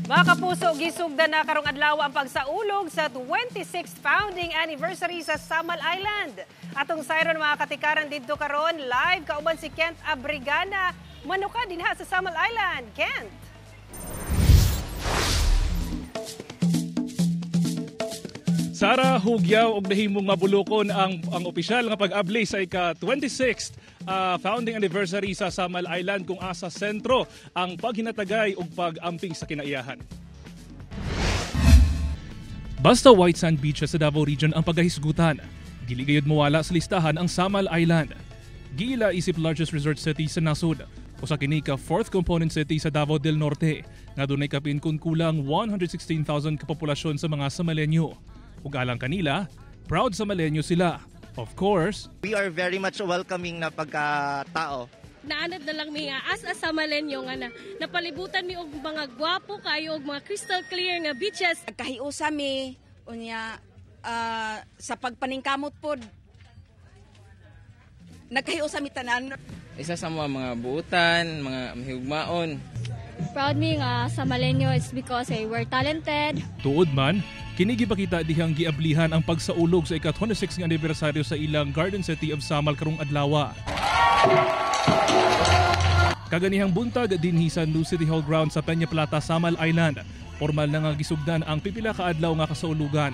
Mga kapuso, gisugdan na karong adlaw ang pagsaulog sa 26th founding anniversary sa Samal Island. Atong sayron mga katikaran didto karon live kauban si Kent Abrigana. Manuka dinha sa Samal Island. Kent. Sara, hugyaw og nahimong mabulokon ang opisyal nga pag-abli sa ika-26th founding anniversary sa Samal Island kung asa sentro ang paghinatagay ug pag-amping sa kinaiyahan. Basta white sand beaches sa Davao Region ang pagahisgutan. Dili gayud mawala sa listahan ang Samal Island. Giila isip largest resort city sa nasod. Usa kini ka fourth component city sa Davao del Norte nga dunay kapin kun kulang 116,000 ka populasyon sa mga Samalenyo. Ug alang kanila, proud Samalenyo sila. Of course, we are very much welcoming na pagkatao. Naanad na lang mi nga as a Samalenyo nga na napalibutan mi og mga gwapo kayo og mga crystal clear nga beaches. Nagkahiusa mi unya sa pagpaningkamot pod nagkahiusa mi tanan. Isa sa mga buutan, mga mahigugmaon. Proud mi nga Samalenyo is because we're talented. Tuod man, kini gipakita dihang giablihan ang pagsaulog sa ika-26 nga anibersaryo sa ilang Garden City of Samal karong adlawa. Kaganihang buntag dinhi sa New City Hall ground sa Peña Plata, Samal Island. Formal na nga gisugdan ang pipila ka adlaw nga kasaulugan.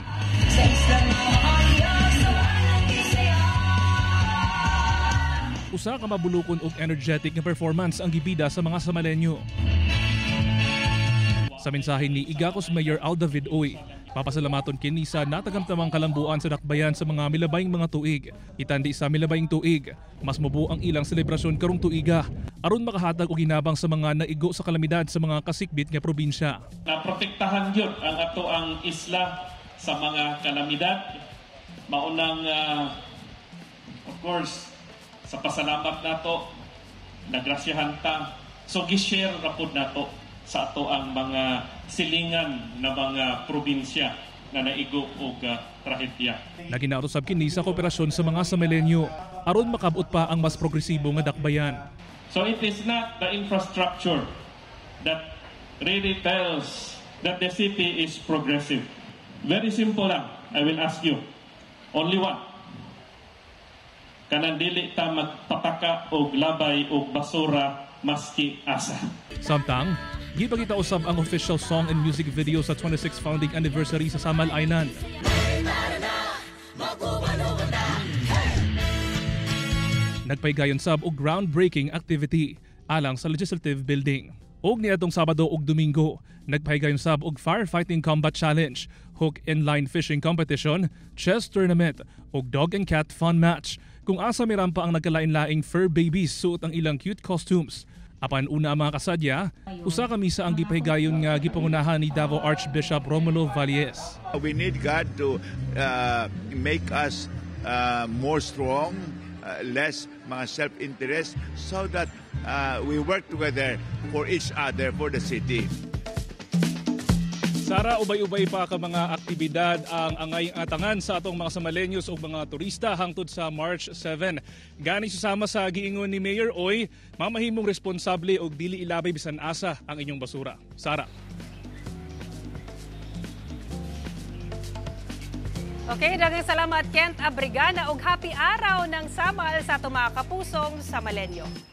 Usa ka mabulukon og energetic nga performance ang gibida sa mga Samalenyo. Sa mensahe ni Igacos Mayor Al David Uy, papasalamaton kini sa natagamtamang kalambuan sa dakbayan sa mga milabayng mga tuig. Itandi sa milabayng tuig, mas mubo ang ilang selebrasyon karong tuiga aron makahatag og hinabang sa mga naigo sa kalamidad sa mga kasikbit nga probinsya. Naprotektahan gyud ang ato ang isla sa mga kalamidad. Maunang of course sa pasalamat nato, nagrasyahan ta. So gi-share ra pud nato sa ato ang mga silingan na mga probinsya na naigo og trahedya. Naginato sab kini sa kooperasyon sa mga Samalenyo aron makabot pa ang mas progresibo nga dakbayan. So it is not the infrastructure that really tells that the city is progressive. Very simple lang. I will ask you. Only one. Kanang dili ta magpataka og labay og basura maski asa. Samtang, gipakita usab ang official song and music video sa 26th founding anniversary sa Samal Island. Nagpaygayon sab og groundbreaking activity alang sa Legislative Building. Og niadtong Sabado ug Domingo, nagpaygayon sab og firefighting combat challenge, hook and line fishing competition, chess tournament ug dog and cat fun match. Kung asa mirampa ang nagkalain-laing fur babies suot ang ilang cute costumes. Apan una ang mga kasadya, usa ka misa ang gipahigayon nga gipangunahan ni Davao Archbishop Romulo Valles. We need God to make us more strong, less mga self-interest, so that we work together for each other, for the city. Sara, ubay-ubay pa ka mga aktibidad ang angay atangan sa atong mga Samalenyos o mga turista hangtod sa March 7. Gani susama sa giingon ni Mayor Oy, mamahimong responsable og dili ilabay bisan asa ang inyong basura. Sara. Okay, daghang salamat Kent Abrigana og happy araw ng Samal sa atong mga kapusong Samalenyo.